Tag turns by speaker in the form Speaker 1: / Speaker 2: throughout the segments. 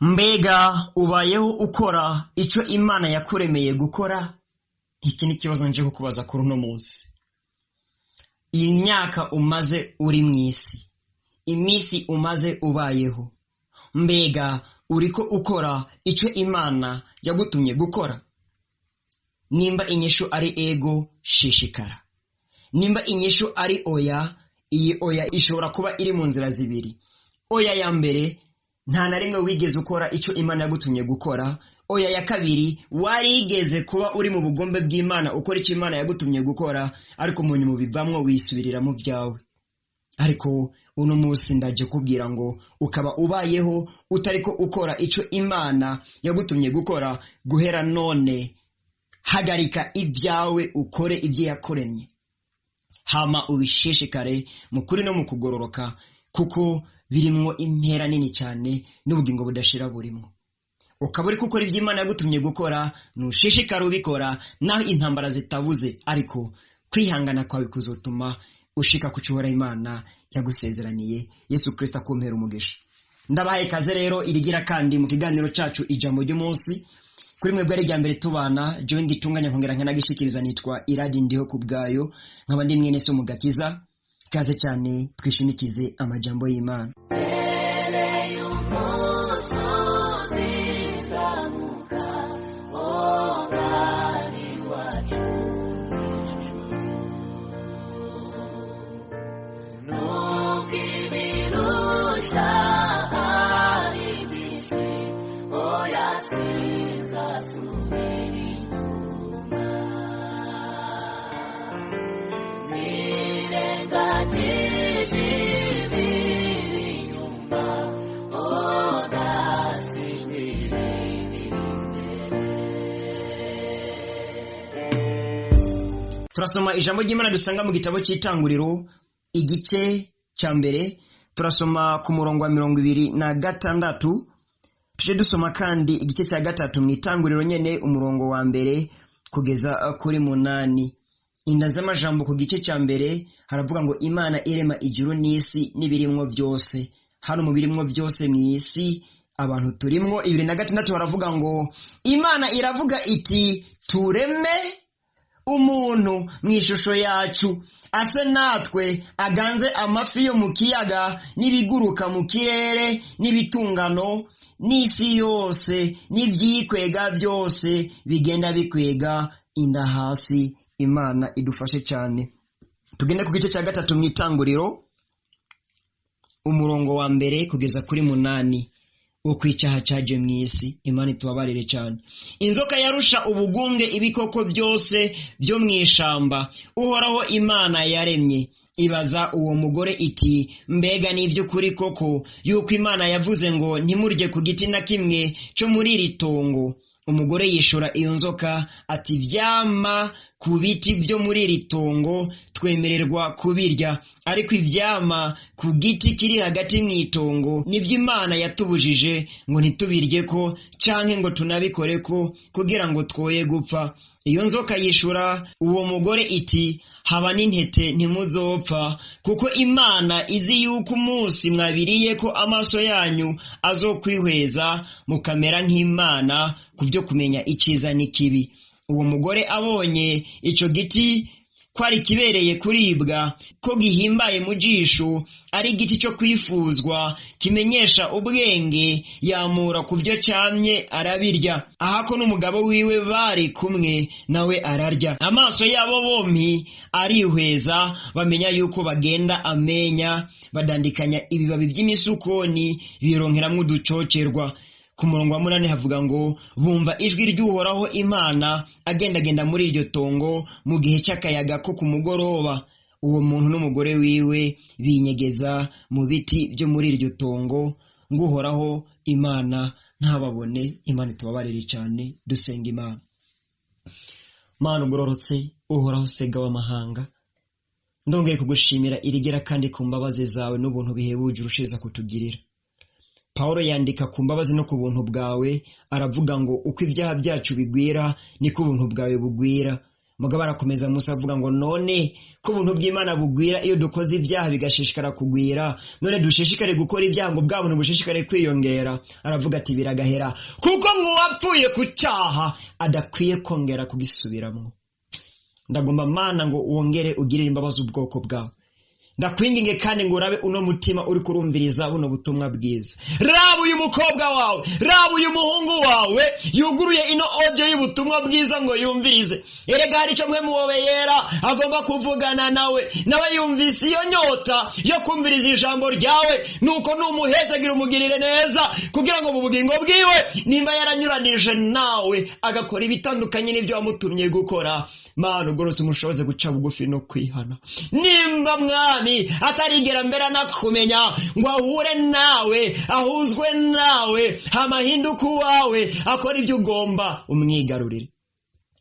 Speaker 1: Mbega ubayeho ukora icyo Imana yakuremeye gukora? Iki ni ikibazo nje kukubaza kuri uno munsi. Iyi myaka umaze uri mu isi, iminsi umaze ubayeho, mbega uriko ukora icyo Imana yagutumye gukora? Nimba inyishu ari ego, shishikara. Nimba inyishu ari oya, iyi oya ishobora kuba iri mu nzira zibiri. Oya ya mbere, nta na rimwe wigeze ukora icyo Imana yagutumye gukora. Oya ya kabiri, warigeze kuba uri mu bugombe bw'Imana ukora icyo Imana yagutumye gukora, ariko mu nyuma ubivamwo wisubirira mu byawe. Ariko uno munsi ndaje kubwira ngo ukaba ubayeho utariko ukora icyo Imana yagutumye gukora, guhera none hagarika ibyawe ukore ibyo yakuremye, hama ubishishikare mu kuri no mu kugororoka, kuko birimwo impera nini cyane n'ubugingo budashira burimwo. Ukaba uri gukora ibyo Imana yagutumye gukora, nushishikare ubikora naho intambara zitabuze, ariko kwihangana kwawe kuzotuma ushika ku cyo Imana yagusezeraniye. Yesu Kristo akumpera umugisha. Ndabahaye ikaze rero irigira kandi mu kiganiro cacu ijambo ry'umunsi. Kuri mwebwe ari mbere tubana, jewe ngitunganya nkongera nkanagishikiriza, nitwa Iradi Ndiho kubwayo, nkaba ndi mwene so mugakiza. Ikaze cyane twishimikize amajambo y'Imana. Turasoma ijambo ry'Imana dusanga mu gitabo cy'Itanguriro igice cya mbere, turasoma ku murongo wa 26. Tuje dusoma kandi igice cya 3 mu Itanguriro nyene, umurongo wa 1 kugeza kuri 8. Inda z'amajambo ku gice cya mbere haravuga ngo Imana irema ijuru n'isi n'ibirimwo byose. Hano mu birimwo byose mu isi abantu turimwo. 26 haravuga ngo Imana iravuga iti tureme umuntu mu ishusho yacu, ase natwe, aganze amafi yo mu kiyaga n'ibiguruka mu kirere n'ibitungano n'isi yose n'ibyikwega byose bigenda bikwega inda hasi. Imana idufashe cyane. Tugende ku gice cya 3 mu Itanguriro umurongo wa 1 kugeza kuri 8. Wo kwicaha caje mwisi. Imana itubabarire cyane. Inzoka yarusha ubugunge ibikoko byose byo mwishamba Uhoraho Imana yaremye. Ibaza uwo mugore iti mbega ni iby'ukuri koko yuko Imana yavuze ngo ntimurye ku giti na kimwe cyo muri iri tongo? Umugore yishura iyo nzoka ati ivyama ku biti byo muri iri tongo twemererwa kubirya, ariko ivyama ku giti kiri hagati mu itongo nibyo Imana yatubujije ngo ntitubirye ko canke ngo tunabikoreko kugira ngo twoye gupfa. Iyo nzoka yishura uwo mugore iti haba n'intete ntimuzopfa, kuko Imana izi yuko umunsi mwabiriye ko amaso yanyu azokwihweza mukamera nk'Imana ku byo kumenya icyiza n'ikibi. Uwo mugore abonye ico giti kwari kibereye kuribwa, ko gihimbaye mu jisho, ari igiti cyo kwifuzwa kimenyesha ubwenge, yamura ku byo camye arabirya. Ahako n'umugabo wiwe bari kumwe nawe ararya. Amaso yabo bompi arihweza, bamenya yuko bagenda amenya, badandikanya ibibabi by'imisukoni bironkeramwo uducocerwa. Ku murongo wa 8 havuga ngo bumva ijwi ry'Uhoraho Imana agendagenda muri iryo tongo mu gihe cy'akayaga ko ku mugoroba. Uwo muntu n'umugore wiwe binyegeza mu biti byo muri iryo tongo ngo Uhoraho Imana ntababone. Imana itubabarire cyane. Dusenga Imana. Mana ugororotse, Uhoraho sega w'amahanga, ndongeye kugushimira irigera kandi ku mbabazi zawe n'ubuntu bihebuje urushiza kutugirira. Paulo yandika ku mbabazi no ku buntu bwawe, aravuga ngo uko ibyaha byacu bigwira niko ubuntu bwawe bugwira. Mugabo arakomeza Musa avuga ngo none ko ubuntu bw'Imana bugwira iyo dukoze ibyaha bigashishikara kugwira, none dushishikare gukora ibyaha ngo bwa buntu bushishikare kwiyongera? Aravuga ati biragahera, kuko nk'uwapfuye ku cyaha adakwiye kongera kugisubiramwo. Ndagomba Mana ngo wongere ugirire imbabazi ubwoko bwawe. Ndakwinginge kandi ngo urabe uno mutima uri kurumviriza buno butumwa bwiza. Raba uyu mukobwa wawe, raba uyu muhungu wawe yuguruye ino audio y'ubutumwa bwiza ngo yumvirize. Erega hari icyo Mpwemu wawe yera agomba kuvugana nawe, nawe yumvise iyo nyota yo kumviriza ijambo ryawe, nuko numuhezagira umugirire neza, kugira ngo mu bugingo bwiwe nimba yaranyuranije nawe agakora ibitandukanye n'ibyo wamutumye gukora, Mana ugororotse umushoboze guca bugufi no kwihana. Nimba Mwami atarigera mbere anakumenya ngo ahure nawe, ahuzwe nawe, amahinduka uwawe, akora ibyo ugomba, umwigarurire.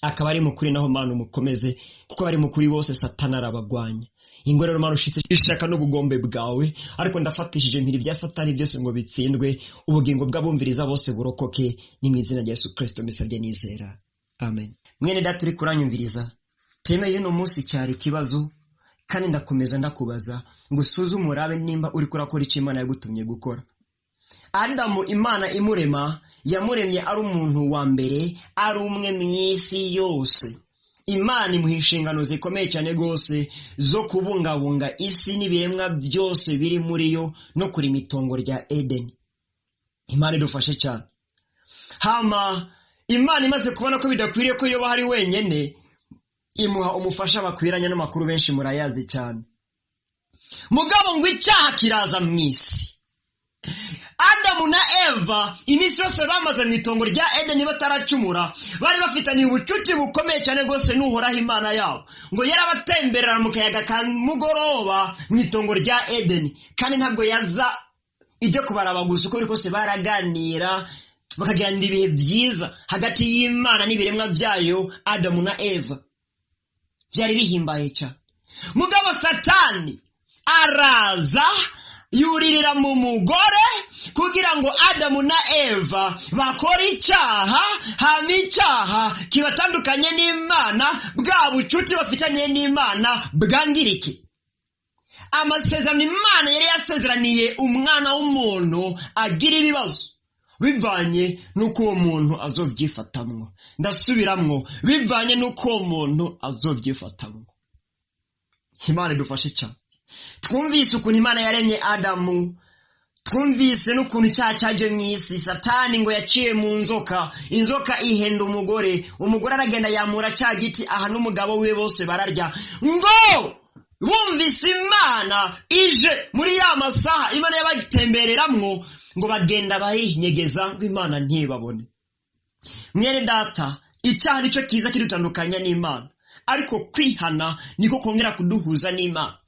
Speaker 1: Akaba ari mukuri naho Mana umukomeze, kuko ari mukuri bose Satani arabagwanya. Ingorero Mana ushitse ishaka n'ubugombe bwawe, ariko ndafatishije impiri bya Satani byose ngo bitsindwe, ubugingo bw'abumviriza bose burokoke, ni mu izina rya Yesu Kristo mbisabye nizera. Amen. Mwene data uri kuranyumviriza, teme y'uno munsi cyari ikibazo, kandi ndakomeza ndakubaza ngo usuzume urabe nimba uri kurakora icyo Imana yagutumye gukora. Adamu Imana imurema, yamuremye ari umuntu wa mbere, ari umwe mu isi yose. Imana imuha inshingano zikomeye cyane rwose zo kubungabunga isi n'ibiremwa byose biri muri yo no kurima itongo rya Edeni. Imana idufashe cyane. Hama Imana imaze kubona ko bidakwiriye ko yoba hari wenyene, imuha umufasha bakwiranye n'amakuru benshi murayazi cyane. Mugabo ngo icyaha kiraza mu isi. Adamu na Eva iminsi yose bamaze mu itongo rya Edeni bataracumura, bari bafitaniye ubucuti bukomeye cyane rwose n'Uhoraho Imana yabo. Ngo yarabatemberera mu kayaga ka mugoroba mu itongo rya Edeni, kandi ntabwo yaza ijya kubaraba gusa, uko biri kose baraganira bakagiranira ibihe byiza hagati y'Imana n'ibiremwa byayo. Adamu na Eva byari bihimbaye cyane. Mugabo Satani araza yuririra mu mugore kugira ngo Adamu na Eva bakore icyaha, hama icyaha kibatandukanye n'Imana, bwa bucuti bafitanye n'Imana bwangirike. Amasezerano Imana yari yasezeraniye umwana w'umuntu agira ibibazo bivanye n'uko uwo muntu azobyifatamwo. Ndasubiramwo, bivanye n'uko uwo muntu azobyifatamwo. Imana idufashe cyane. Twumvise ukuntu Imana yaremye Adamu, twumvise n'ukuntu icyaha cyaje mu isi. Satani ngo yaciye mu nzoka, inzoka ihenda umugore, umugore aragenda yamura cya giti, aha n'umugabo we bose bararya. Ngo bumvise Imana ije muri ya masaha Imana yabatembereramwo, ngo bagenda bayinyegeza ngo Imana ntibabone. Mwene data, icyaha nicyo kiza kidutandukanya n'Imana, ariko kwihana niko kongera kuduhuza n'Imana.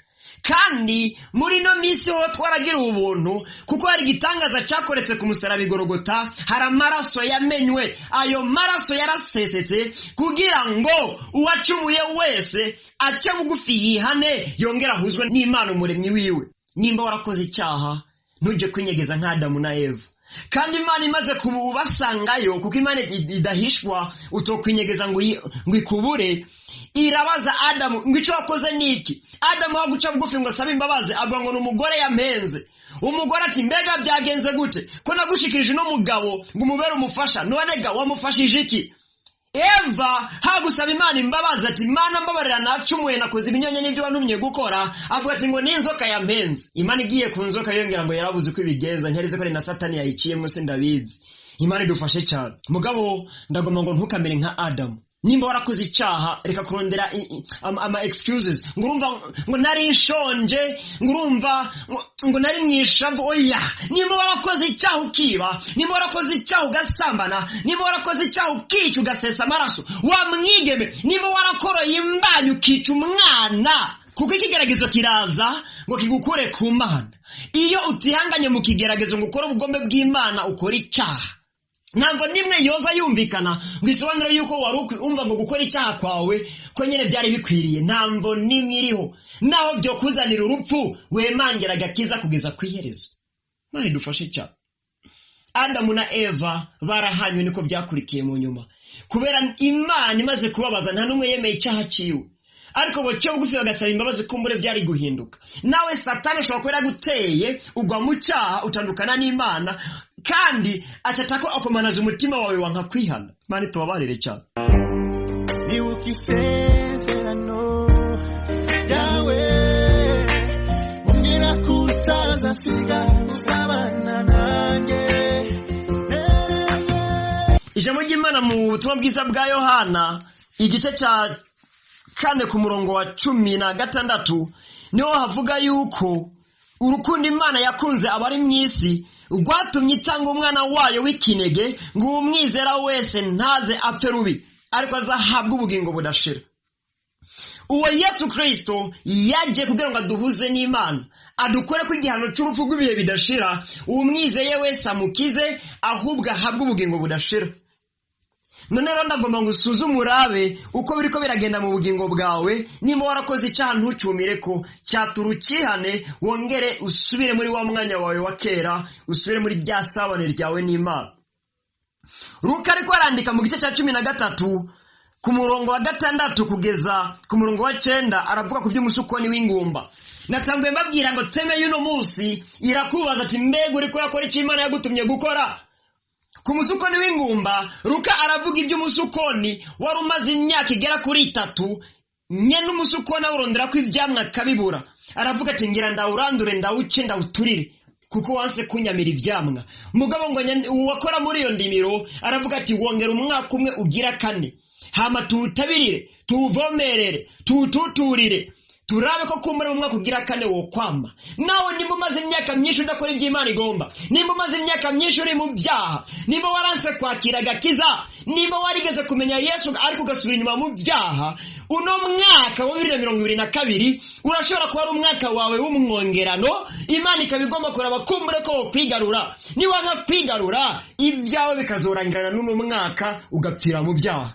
Speaker 1: Kandi muri ino minsi ho twaragira ubuntu, kuko hari igitangaza cyakoretse ku musaraba i Golgotha, hari amaraso yamenywe. Ayo maraso yarasesetse kugira ngo uwacumuye wese ace bugufi yihane, yongere ahuzwe n'Imana umuremyi wiwe. Nimba warakoze icyaha, ntujye kwinyegeza nka Adamu na Eva. Kandi Imana imaze kubasangayo, kuko Imana idahishwa, utokwinyegeza ngo ikubure, irabaza Adamu ngo icyo wakoze ni iki? Adamu aho guca bugufi ngo asabe imbabazi, avuga ngo ni umugore yampenze. Umugore ati mbega byagenze gute ko nagushikirije uno mugabo ngo umubere umufasha, none ga wamufashije iki? Eva hagusaba Imana imbabazi ati Imana mbabarira, nacumuye, nakoze ibinyonye n'ibyo wantumye gukora. Avuga ati ngo ni inzoka yampenze. Imana igiye ku nzoka yongera ngo yarabuze uko ibigenza, ntiyarize ko ari na Satani yayiciyemo, se ndabizi. Imana idufashe cyane. Mugabo ndagomba ngo ntukamere nka Adamu. Nimba warakoze icyaha, reka kurondera ama excuses, ngo urumva ngo nari nshonje, ngo urumva ngo nari mwishavu. Oya, nimba warakoze icyaha ukiba, nimba warakoze icyaha ugasambana, nimba warakoze icyaha ukica ugasesa amaraso, wa mwigeme, nimba warakoroye imbanyi ukica umwana, kuko ikigeragezo kiraza ngo kigukure ku Mana. Iyo utihanganye mu kigeragezo ngo ukore ubugombe bw'Imana, ukora icyaha. Ntabwo nimwe yoza yumvikana ngo isobanure yuko wari umva ngo gukora icyaha kwawe ko nyine byari bikwiriye. Ntabwo nimwe iriho, naho byo kuzanira urupfu wemangera agakiza kugeza ku iherezo. Imana idufashe cyane. Adamu na Eva barahanywe, niko byakurikiye mu nyuma. Kubera Imana imaze kubabaza, nta n'umwe yemeye icyaha ciwe, ariko boce bugufi bagasaba imbabazi, kumbure byari guhinduka. Nawe Satani ashobora kuba yaraguteye ugwa mu cyaha, utandukana n'Imana, kandi acatako akomanaza umutima wawe wanka kwihana. Imana itubabarire cyane.
Speaker 2: Nibuka isezerano ryawe, umbwira ko utazasiga, uzabana nanjye.
Speaker 1: Ijambo ry'Imana mu butumwa bwiza bwa Yohana igice cya 4 ku murongo wa 16 niho havuga yuko urukundo Imana yakunze abari mu isi rwatumye itanga umwana wayo w'ikinege, ngo umwizera wese ntaze apfe rubi, ariko azahabwe ubugingo budashira. Uwo Yesu Kristo yaje kugira ngo aduhuze n'Imana, adukore ko igihano cy'urupfu rw'ibihe bidashira, umwizeye wese amukize, ahubwo ahabwe ubugingo budashira. None rero ndagomba ngo usuzume urabe uko biriko biragenda mu bugingo bwawe. Nimba warakoze icyaha ntucumire ko cyatura, ukihane, wongere usubire muri wa mwanya wawe wa kera, usubire muri rya sabane ryawe n'Imana. Luka ariko arandika mu gice cya 13 ku murongo wa 6 kugeza ku murongo wa 9, aravuga ku by'umusukoni w'ingumba. Natanguye mbabwira ngo teme y'uno munsi irakubaza ati mbega uriko urakora icyo Imana yagutumye gukora? Ku musukoni w'ingumba, Luka aravuga iby'umusukoni wari umaze imyaka igera kuri 3, nyene umusukoni awurondera ko ivyamwa akabibura. Aravuga ati ngira ndawurandure, ndawuce, ndawuturire, kuko wanse kunyamira ivyamwa. Mugabo ngo uwakora muri iyo ndimiro aravuga ati wongera umwaka umwe ugira 4, hama tuwutabirire, tuwuvomerere, tuwututurire, turabe ko kumbura mu mwaka ugira 4 wokwama. Nawe nimba umaze imyaka myinshi udakora ibyo Imana igomba, nimba umaze imyaka myinshi uri mu byaha, nimba waranse kwakira agakiza, nimba warigeze kumenya Yesu ariko ugasubira inyuma mu byaha, uno mwaka wa 2022 urashobora kuba ari umwaka wawe w'umwongerano. Imana ikaba igomba kuraba kumbure ko wokwigarura. Niwanka kwigarura, ibyawe bikazorangirana n'uno mwaka ugapfira mu byaha.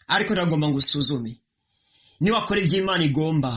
Speaker 1: Ariko ndagomba ngo usuzume, niwakora ibyo Imana igomba,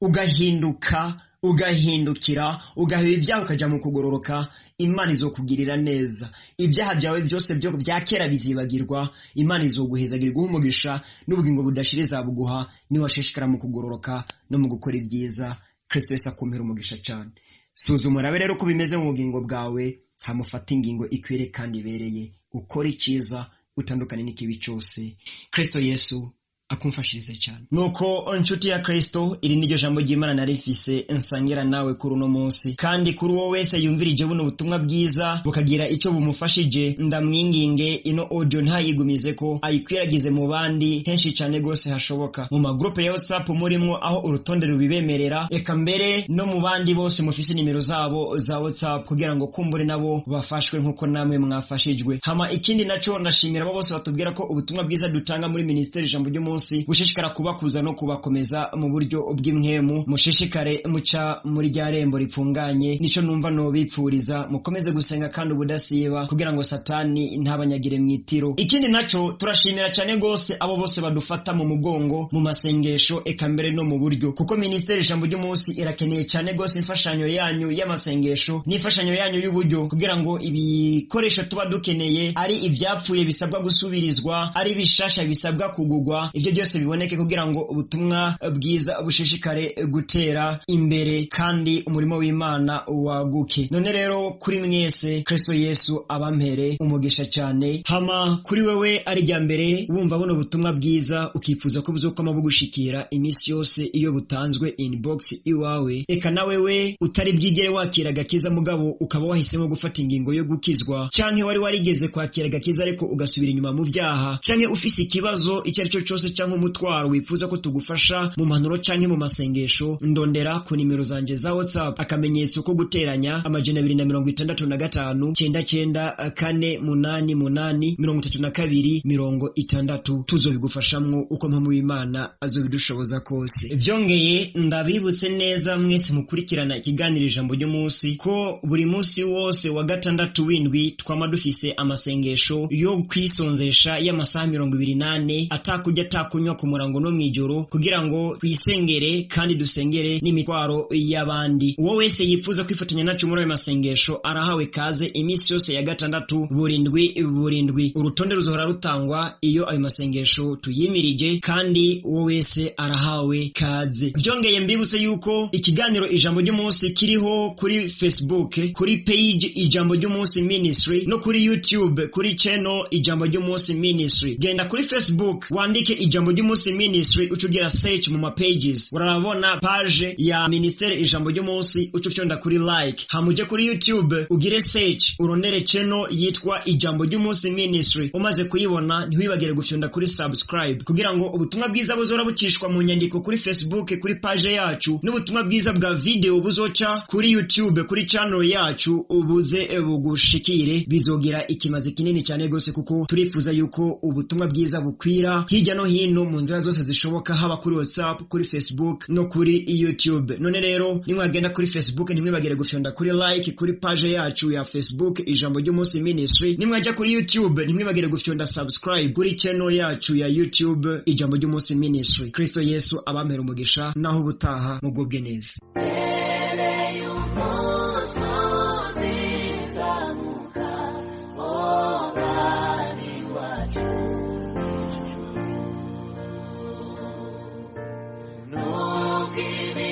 Speaker 1: ugahinduka, ugahindukira, ugaheba ibyaha ukajya mu kugororoka, Imana izokugirira neza. Ibyaha byawe byose bya kera bizibagirwa, Imana izoguhezagira, iguhe umugisha n'ubugingo budashira izabuguha niwashishikara mu kugororoka no mu gukora ibyiza. Kristo Yesu akumpera umugisha cyane. Suzuma urabe rero uko bimeze mu bugingo bwawe, hamufata ingingo ikwiriye kandi ibereye, ukora icyiza, utandukane n'ikibi cyose. Kristo Yesu akumfashirize cyane. Nuko nshuti ya Kristo, iri niryo jambo ry'Imana narifise nsangira nawe kuri uno munsi, kandi kuri uwo wese yumvirije buno butumwa bwiza bukagira icyo bumufashije, ndamwinginge ino audio ntayigumize ko ayikwiragize mu bandi henshi cyane gose hashoboka, mu magroupe ya WhatsApp murimwo aho urutonde rubibemerera, eka mbere no mu bandi bose mufise nimero zabo za WhatsApp, kugira ngo kumbure nabo bafashwe nkuko namwe mwafashijwe. Hama ikindi naco, ndashimira abo bose batubwira ko ubutumwa bwiza dutanga muri ministeri Ijambo ry'umunsi gushishikara kubakuza no kubakomeza mu buryo bw'imwemu. Mushishikare muca muri rya rembo ripfunganye, nico numva nobipfuriza. Mukomeze gusenga kandi ubudasiba, kugira ngo Satani ntabanyagire mwitiro. Ikindi naco, turashimira cyane gose abo bose badufata mu mugongo mu masengesho, eka mbere no mu buryo, kuko ministeri Ijambo ry'umunsi irakeneye cyane gose imfashanyo yanyu y'amasengesho n'imfashanyo yanyu y'uburyo, kugira ngo ibikoresho tuba dukeneye, ari ivyapfuye bisabwa gusubirizwa, ari bishasha bisabwa kugugwa, ibyo byose biboneke, kugira ngo ubutumwa bwiza bushishikare gutera imbere kandi umurimo w'Imana waguke. None rero kuri mwese, Kristo Yesu abampere umugisha cyane. Hama kuri wewe ari rya mbere wumva buno butumwa bwiza, ukifuza ko buzokwama bugushikira iminsi yose iyo butanzwe inbox iwawe, eka na wewe utari bwigere wakira agakiza mugabo ukaba wahisemo gufata ingingo yo gukizwa, canke wari warigeze kwakira agakiza ariko ugasubira inyuma mu byaha, canke ufise ikibazo icyo ari cyo cyose canke umutwaro wifuza ko tugufasha mu mpanuro canke mu masengesho, ndondera ku nimero zanje za WhatsApp, akamenyetso ko guteranya 265 99 4 8 8 32 60. Tuzobigufashamwo uko mpamvu w'Imana azobidushoboza kose. Byongeye ndabibutse neza mwese mukurikirana ikiganiro Ijambo ry'umunsi, ko buri munsi wose wa gatandatu w'indwi twama dufise amasengesho yo kwisonzesha y'amasaha 24 atakujya. atakunywa ku murango no mw'ijoro, kugira ngo twisengere kandi dusengere n'imitwaro y'abandi. Uwo wese yifuza kwifatanya nacu muri ayo masengesho arahawe kaze iminsi yose ya gatandatu burindwi burindwi. Urutonde ruzohora rutangwa iyo ayo masengesho tuyimirije, kandi uwo wese arahawe kaze. Byongeye mbibutse yuko ikiganiro Ijambo ry'Umunsi kiriho kuri Facebook kuri page Ijambo ry'Umunsi Ministry, no kuri YouTube kuri channel Ijambo ry'Umunsi Ministry. Genda kuri Facebook wandike Ijambo ry'Umunsi Ministry, ucugira search mu ma pages, urarabona page ya Ministere Ijambo ry'Umunsi, uca ufyonda kuri like. Hamuje kuri YouTube ugire search, urondere channel yitwa Ijambo ry'Umunsi Ministry. Umaze kuyibona ntiwibagire gufyonda kuri subscribe, kugira ngo ubutumwa bwiza buzora bucishwa mu nyandiko kuri Facebook kuri page yacu, n'ubutumwa bwiza bwa video buzoca kuri YouTube kuri channel yacu ubuze bugushikire. Bizogira ikimazi kinini cyane gose, kuko turifuza yuko ubutumwa bwiza bukwira hirya no hino mu nzira zose zishoboka, haba kuri WhatsApp, kuri Facebook no kuri YouTube. None rero nimwagenda kuri Facebook ntimwibagire gufyonda kuri like kuri page yacu ya Facebook Ijambo ry'Umunsi Ministry. Nimwajya kuri YouTube ntimwibagire gufyonda subscribe kuri channel yacu ya YouTube Ijambo ry'Umunsi Ministry. Kristo Yesu abampera umugisha, naho ubutaha mugubwe neza.
Speaker 3: Nubwo